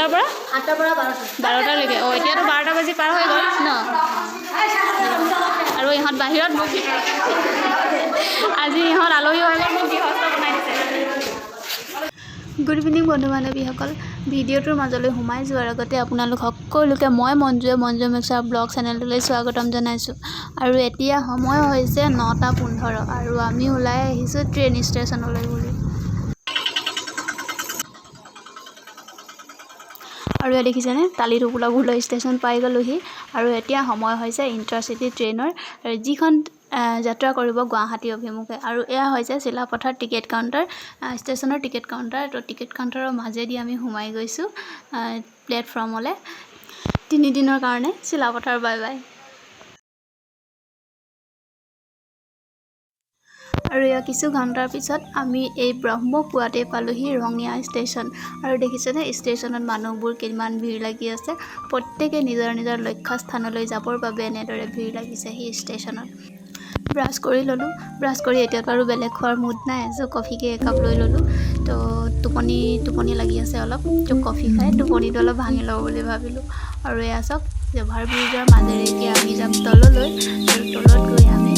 কেইটাৰ পৰা? 8টাৰ পৰা 12টা। 12টালৈকে। অঁ, এতিয়াতো 12টা বাজি পাৰ হৈ গ'ল ন। আৰু ইহঁত বাহিৰত, মোক ভিতৰত। আজি ইহঁত আলহী হৈ গ'ল, মোক গৃহস্থ বনাই দিছে। গুড ইভিনিং বন্ধু বান্ধৱীসকল। ভিডিঅ'টোৰ মাজলৈ সোমাই যোৱাৰ আগতে আপোনালোক সকলোকে মই মঞ্জুৱে মঞ্জু মিক্সাৰ ব্লগ চেনেলটোলৈ স্বাগতম জনাইছোঁ। আৰু এতিয়া সময় হৈছে 9টা 15 আৰু আমি ওলাই আহিছোঁ ট্ৰেইন ষ্টেচনলৈ বুলি। আৰু ইয়াত দেখিছেনে, টালি টোপোলাবোৰ ষ্টেচন পাই গ'লোহি। আৰু এতিয়া সময় হৈছে ইণ্টাৰচিটি ট্ৰেইনৰ, যিখন যাত্ৰা কৰিব গুৱাহাটী অভিমুখে। আৰু এয়া হৈছে চিলাপথাৰ টিকেট কাউণ্টাৰ, ষ্টেচনৰ টিকেট কাউণ্টাৰ। তো টিকেট কাউণ্টাৰৰ মাজেদি আমি সোমাই গৈছোঁ প্লেটফৰ্মলৈ। তিনিদিনৰ কাৰণে চিলাপথাৰ বাই বাই। আৰু এয়া কিছু ঘণ্টাৰ পিছত আমি এই ব্ৰহ্মপুৱাতে পালোহি ৰঙিয়া ষ্টেচন। আৰু দেখিছেনে, ষ্টেচনত মানুহবোৰ কিমান ভিৰ লাগি আছে। প্ৰত্যেকে নিজৰ নিজৰ লক্ষ্যস্থানলৈ যাবৰ বাবে এনেদৰে ভিৰ লাগিছে সেই ষ্টেচনত। ব্ৰাছ কৰি ল'লোঁ। ব্ৰাছ কৰি এতিয়াতো আৰু বেলেগ খোৱাৰ মুড নাই, চ' কফিকে একাপ লৈ ল'লোঁ। তো টোপনি টোপনি লাগি আছে অলপ, তো কফি খাই টোপনিটো অলপ ভাঙি ল'ব বুলি ভাবিলোঁ। আৰু এয়া চাওক, অভাৰ ব্ৰিজৰ মাজেৰে এতিয়া আমি যাম তললৈ। আৰু তলত গৈ আমি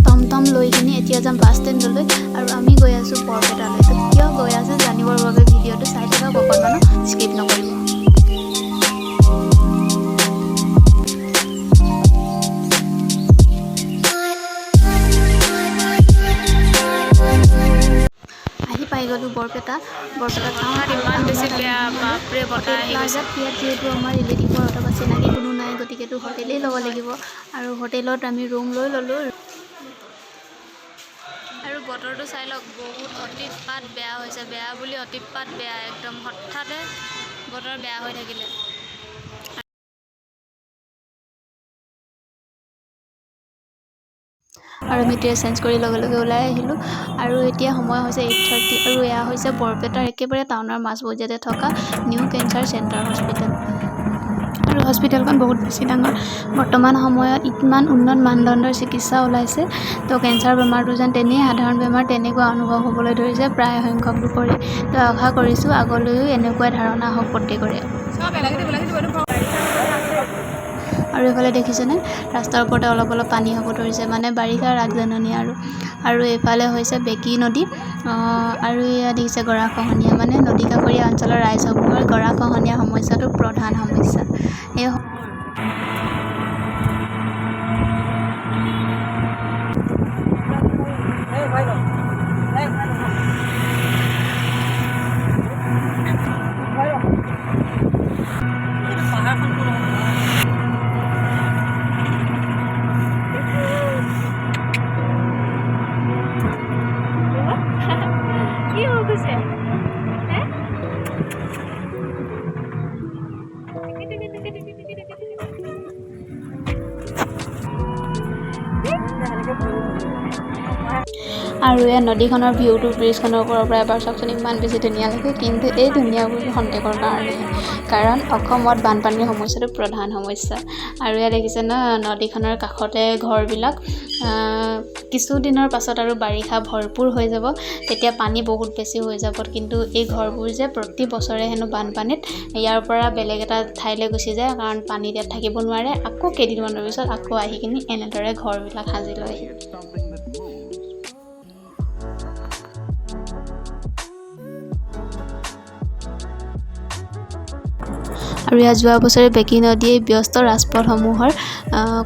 টমটম লৈ কিনি এতিয়া যাম বাছ ষ্টেণ্ডলৈ। আৰু আমি গৈ আছোঁ বৰপেটালৈ। তো কিয় গৈ আছোঁ জানিবৰ বাবে ভিডিঅ'টো চাই থাকক অকণমানো স্কিপ নকৰিব। আহি পাই গ'লোঁ বৰপেটা। বৰপেটা টাউনত ইমান বেছি বেয়া, বাপৰে, বতাহ হোটেল আহি গৈছে। প্লাজাত। ইয়াত যিহেতু আমাৰ ৰিলেটিভৰ অথবা চিনাকি কোনো নাই, গতিকেতো হোটেলেই ল'ব লাগিব। আৰু হোটেলত আমি ৰুম লৈ ল'লোঁ। আৰু বতৰটো চাই লওক, বহুত অতিপাত বেয়া হৈছে। বেয়া বুলি অতিপাত বেয়া, একদম হঠাতে বতৰ বেয়া হৈ থাকিলে। আৰু আমি ড্ৰেছ চেঞ্জ কৰি লগে লগে ওলাই আহিলোঁ। আৰু এতিয়া সময় হৈছে 8:30। আৰু এয়া হৈছে বৰপেটাৰ একেবাৰে টাউনৰ মাজমজিয়াতে থকা নিউ কেঞ্চাৰ চেণ্টাৰ হস্পিটেল। আৰু হস্পিটেলখন বহুত বেছি ডাঙৰ। বৰ্তমান সময়ত ইমান উন্নত মানদণ্ডৰ চিকিৎসা ওলাইছে, তো কেঞ্চাৰ বেমাৰটো যেন তেনেই সাধাৰণ বেমাৰ, তেনেকুৱা অনুভৱ হ'বলৈ ধৰিছে প্ৰায় সংখ্যক লোকৰে। তো আশা কৰিছোঁ আগলৈও এনেকুৱাই ধাৰণা হওক প্ৰত্যেকৰে। আৰু এইফালে দেখিছেনে, ৰাস্তাৰ ওপৰতে অলপ অলপ পানী হ'ব ধৰিছে, মানে বাৰিষাৰ আগজাননী। আৰু আৰু এইফালে হৈছে বেকী নদী। আৰু এয়া দেখিছে গৰাখহনীয়া, মানে নদী কাষৰীয়া অঞ্চলৰ ৰাইজসমূহৰ গৰাখহনীয়া সমস্যাটো প্ৰধান সমস্যা এই। কি হৈ গৈছে? আৰু এই নদীখনৰ ভিউটো ব্ৰিজখনৰ ওপৰৰ পৰা এবাৰ চাওকচোন, ইমান বেছি ধুনীয়া লাগে। কিন্তু এই ধুনীয়াবোৰ খন্তেকৰ কাৰণেহে, কাৰণ অসমত বানপানীৰ সমস্যাটো প্ৰধান সমস্যা। আৰু ইয়াত দেখিছে ন, নদীখনৰ কাষতে ঘৰবিলাক। কিছুদিনৰ পাছত আৰু বাৰিষা ভৰপূৰ হৈ যাব, তেতিয়া পানী বহুত বেছি হৈ যাব। কিন্তু এই ঘৰবোৰ যে প্ৰতি বছৰে হেনো বানপানীত ইয়াৰ পৰা বেলেগ এটা ঠাইলৈ গুচি যায়, কাৰণ পানীত ইয়াত থাকিব নোৱাৰে। আকৌ কেইদিনমানৰ পিছত আকৌ আহি কিনি এনেদৰে ঘৰবিলাক সাজি লয়হি। আৰু ইয়াত যোৱা বছৰে বেকী নদীয়ে ব্যস্ত ৰাজপথসমূহৰ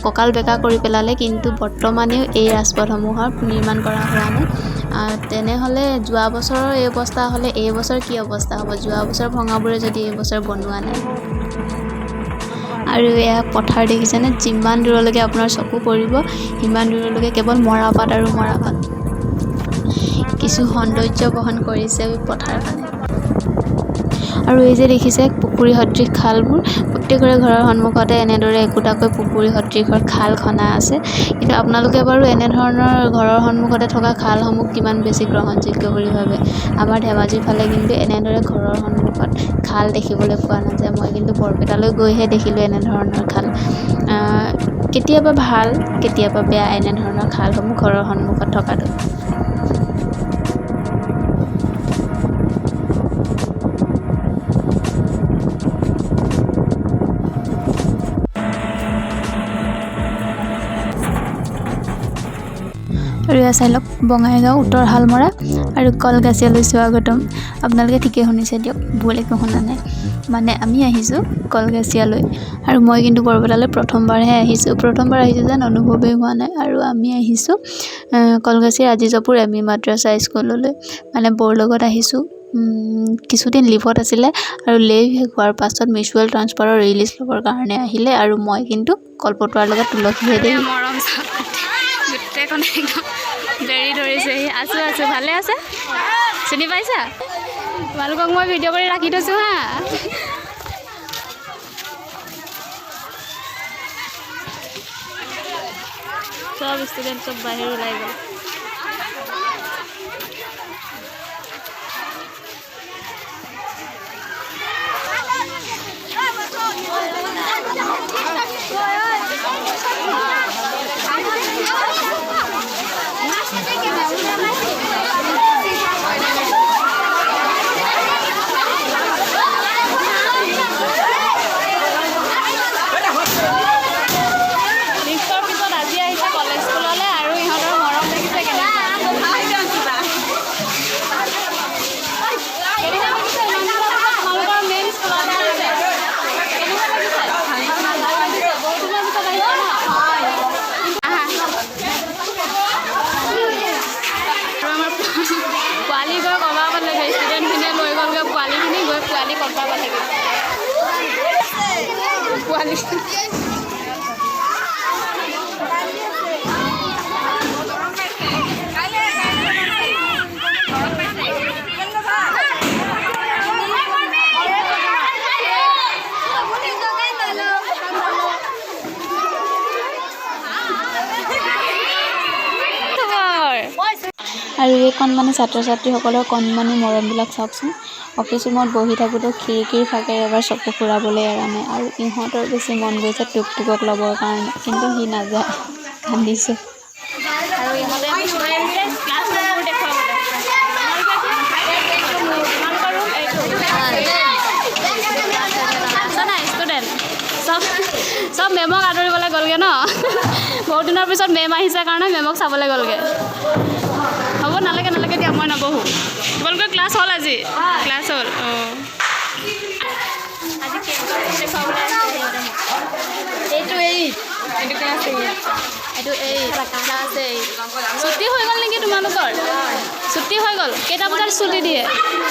কঁকাল বেঁকা কৰি পেলালে, কিন্তু বৰ্তমানেও এই ৰাজপথসমূহৰ নিৰ্মাণ কৰা হোৱা নাই। তেনেহ'লে যোৱা বছৰৰ এই অৱস্থা হ'লে এই বছৰ কি অৱস্থা হ'ব? যোৱা বছৰ ভঙাবোৰে যদি এই বছৰ বনোৱা নাই। আৰু এয়া পথাৰ দেখিছেনে, যিমান দূৰলৈকে আপোনাৰ চকু পৰিব সিমান দূৰলৈকে কেৱল মৰাপাট আৰু মৰাপাট। কিছু সৌন্দৰ্য বহন কৰিছে পথাৰখনে। আৰু এই যে দেখিছে পুখুৰী সদৃশ খালবোৰ, প্ৰত্যেকৰে ঘৰৰ সন্মুখতে এনেদৰে একোটাকৈ পুখুৰী সদৃশৰ খাল খনা আছে। কিন্তু আপোনালোকে বাৰু এনেধৰণৰ ঘৰৰ সন্মুখতে থকা খালসমূহ কিমান বেছি গ্ৰহণযোগ্য বুলি ভাবে? আমাৰ ধেমাজিৰ ফালে কিন্তু এনেদৰে ঘৰৰ সন্মুখত খাল দেখিবলৈ পোৱা নাযায়। মই কিন্তু বৰপেটালৈ গৈহে দেখিলোঁ এনেধৰণৰ খাল। কেতিয়াবা ভাল, কেতিয়াবা বেয়া এনেধৰণৰ খালসমূহ ঘৰৰ সন্মুখত থকাটো। আৰু এয়া চাই লওক, বঙাইগাঁও উত্তৰ শালমৰা আৰু কলগাছিয়ালৈ স্বাগতম। আপোনালোকে ঠিকেই শুনিছে দিয়ক, ভুল একো শুনা নাই। মানে আমি আহিছোঁ কলগাছিয়ালৈ আৰু মই কিন্তু বৰপেটালৈ প্ৰথমবাৰহে আহিছোঁ। প্ৰথমবাৰ আহিছোঁ যেন অনুভৱেই হোৱা নাই। আৰু আমি আহিছোঁ কলগাছিয়াৰ আজিজপুৰ এম ই মাদ্ৰাছা স্কুললৈ। মানে বৌৰ লগত আহিছোঁ। কিছুদিন লিভত আছিলে আৰু লিভ শেষ হোৱাৰ পাছত মিউচুৱেল ট্ৰান্সফাৰৰ ৰিলিজ ল'বৰ কাৰণে আহিলে। আৰু মই কিন্তু কলপটুৱাৰ লগত তুলসীহে দেই। মৰম গোটেইখন একদম বেৰি ধৰিছেহি। আছোঁ আছোঁ, ভালে আছে? চিনি পাইছা? তোমালোকক মই ভিডিঅ' কৰি ৰাখি থৈছোঁ হা। চব ষ্টুডেণ্ট চব বাহিৰ ওলাই গ'ল। লিফ্টৰ পিছত আজি আহিছে কলেজ স্কুললৈ আৰু ইহঁতৰ মৰম দেখিছে কেনেকুৱা। কেনেকুৱা লাগিছে ইমান দিনৰ পিছত তোমালোকৰ মেইন স্কুলত আহিছে? কেনেকুৱা লাগিছে? ভাল লাগিছে। বহুত দিনৰ পিছত আহিছে ন? আহা। আৰু আমাৰ পোৱালি গৈ কবা পালেগৈ, ষ্টুডেণ্টখিনিয়ে লৈ গ'লগৈ পোৱালিখিনি, গৈ পোৱালি কবা পালেগৈ পোৱালি। খবৰ। আৰু এই কণমানি ছাত্ৰ ছাত্ৰীসকলৰ কণমানি মৰমবিলাক চাওকচোন। অফিচ ৰুমত বহি থাকোঁতেও খিৰিকীৰ ফাঁকেৰে এবাৰ চকু ফুৰাবলৈ এৰা নাই। আৰু ইহঁতৰ বেছি মন গৈছে টুকটুকক ল'বৰ কাৰণে, কিন্তু সি নাযায়, কান্দিছে। আৰু ইহঁতে মোক লৈ আহিছে ক্লাছ ৰুমবোৰ দেখুৱাবলৈ। তোমালোকৰ ৰুম এইটো আছে নাই? ষ্টুডেণ্ট চব চব মেমক আদৰিবলৈ গ'লগৈ ন? বহুত দিনৰ পিছত মেম আহিছে কাৰণে মেমক চাবলৈ গ'লগৈ। হ'ব, নালাগে নালাগে দিয়া, মই নবহোঁ। তোমালোকৰ ক্লাছ হ'ল আজি? ক্লাছ হ'ল। অঁ, আজি কেইটা ৰুম দেখুৱাবলৈ আহিছে সিহঁতে মোক। এইটো এইট, এইটো ক্লাছ এইট। এইটো এইট, ক্লাছ এইট। ছুটি হৈ গ'ল নেকি তোমালোকৰ? ছুটি হৈ গ'ল? কেইটা বজাত ছুটি দিয়ে?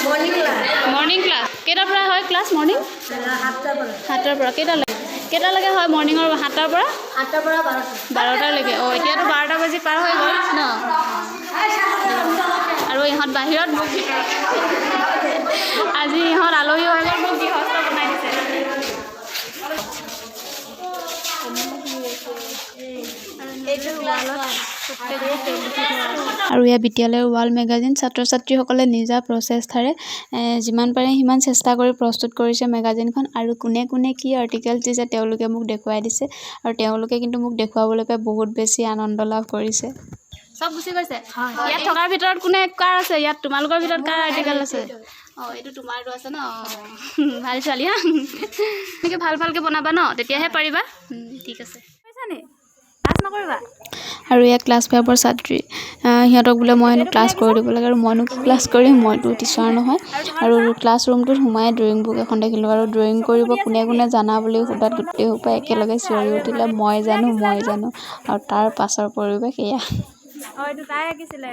Morning class. মৰ্ণিং ক্লাছ কেইটাৰ পৰা হয়? ক্লাছ মৰ্ণিং 7টাৰ পৰা। 7টাৰ পৰা কেইটালৈকে? কেইটালৈকে হয় মৰ্ণিঙৰ? 7টাৰ পৰা? 7টাৰ পৰা 12টা। 12টালৈকে। অঁ, এতিয়াতো 12টা বাজি পাৰ হৈ গ'ল ন? আৰু ইহঁত বাহিৰত, মোক ভিতৰত। আজি ইহঁত আলহী হৈ গ'ল, মোক গৃহস্থ বনাই দিছে। এইটো ক্লাছ ওৱান। আৰু এয়া বিদ্যালয়ৰ ৱাল মেগাজিন। ছাত্ৰ ছাত্ৰীসকলে নিজা প্ৰচেষ্টাৰে যিমান পাৰে সিমান চেষ্টা কৰি প্ৰস্তুত কৰিছে মেগাজিনখন। আৰু কোনে কোনে কি আৰ্টিকেলছ দিছে তেওঁলোকে মোক দেখুৱাই দিছে। আৰু তেওঁলোকে কিন্তু মোক দেখুৱাবলৈ পাই বহুত বেছি আনন্দ লাভ কৰিছে। চব গুচি গৈছে। ইয়াত থকাৰ ভিতৰত কোনে কাৰ আছে? ইয়াত তোমালোকৰ ভিতৰত কাৰ আৰ্টিকেল আছে? অঁ, এইটো তোমাৰটো আছে ন? অঁ, ভাল ছোৱালী হা। এনেকৈ ভাল ভালকৈ বনাবা ন, তেতিয়াহে পাৰিবা। ঠিক আছে। নি ক্লাছ নকৰিবা? আৰু এয়া ক্লাছ 5ৰ ছাত্ৰী। সিহঁতক বোলে মই হেনো ক্লাছ কৰি দিব লাগে। আৰু মইনো কি ক্লাছ কৰিম, মইতো টিচাৰ নহয়। আৰু ক্লাছ ৰুমটোত সোমাই ড্ৰয়িং বুক এখন দেখিলোঁ। আৰু ড্ৰয়িং কৰিব কোনে কোনে জানা বুলি সোধাত গোটেই সোপাই একেলগে চিঞৰি উঠিলে, মই জানো, মই জানো। আৰু তাৰ পাছৰ পৰিৱেশ এয়া। অঁ, এইটো তাই আঁকিছিলে,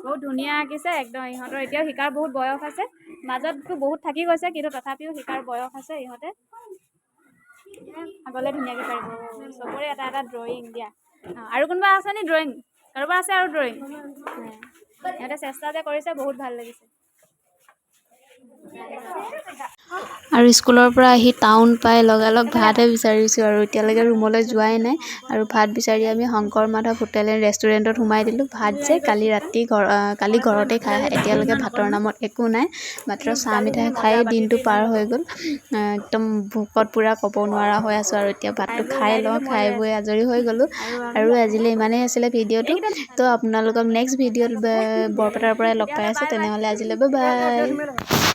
বহুত ধুনীয়া আঁকিছে একদম। ইহঁতৰ এতিয়াও শিকাৰ বহুত বয়স আছে, মাজততো বহুত থাকি গৈছে, কিন্তু তথাপিও শিকাৰ বয়স আছে। ইহঁতে আগলৈ ধুনীয়াকৈ পাৰিব। চবৰে এটা এটা ড্ৰয়িং দিয়া। অঁ, আৰু কোনোবা আছে নি ড্ৰয়িং? কাৰোবাৰ আছে আৰু ড্ৰয়িং? ইহঁতে চেষ্টা যে কৰিছে, বহুত ভাল লাগিছে। আৰু স্কুলৰ পৰা আহি টাউন পাই লগালগ ভাতহে বিচাৰিছোঁ আৰু এতিয়ালৈকে ৰুমলৈ যোৱাই নাই। আৰু ভাত বিচাৰি আমি শংকৰ মাধৱ হোটেল এণ্ড ৰেষ্টুৰেণ্টত সোমাই দিলোঁ। ভাত যে কালি ৰাতি ঘৰ কালি ঘৰতে খাই আহা, এতিয়ালৈকে ভাতৰ নামত একো নাই, মাত্ৰ চাহ মিঠাই খাই দিনটো পাৰ হৈ গ'ল। একদম ভোকত পূৰা ক'ব নোৱাৰা হৈ আছোঁ। আৰু এতিয়া ভাতটো খাই লওঁ, খাই বৈ আজৰি হৈ গ'লোঁ। আৰু আজিলৈ ইমানেই আছিলে ভিডিঅ'টো। তো আপোনালোকক নেক্সট ভিডিঅ'ত বৰপেটাৰ পৰাই লগ পাই আছোঁ। তেনেহ'লে আজিলৈ বাই বাই।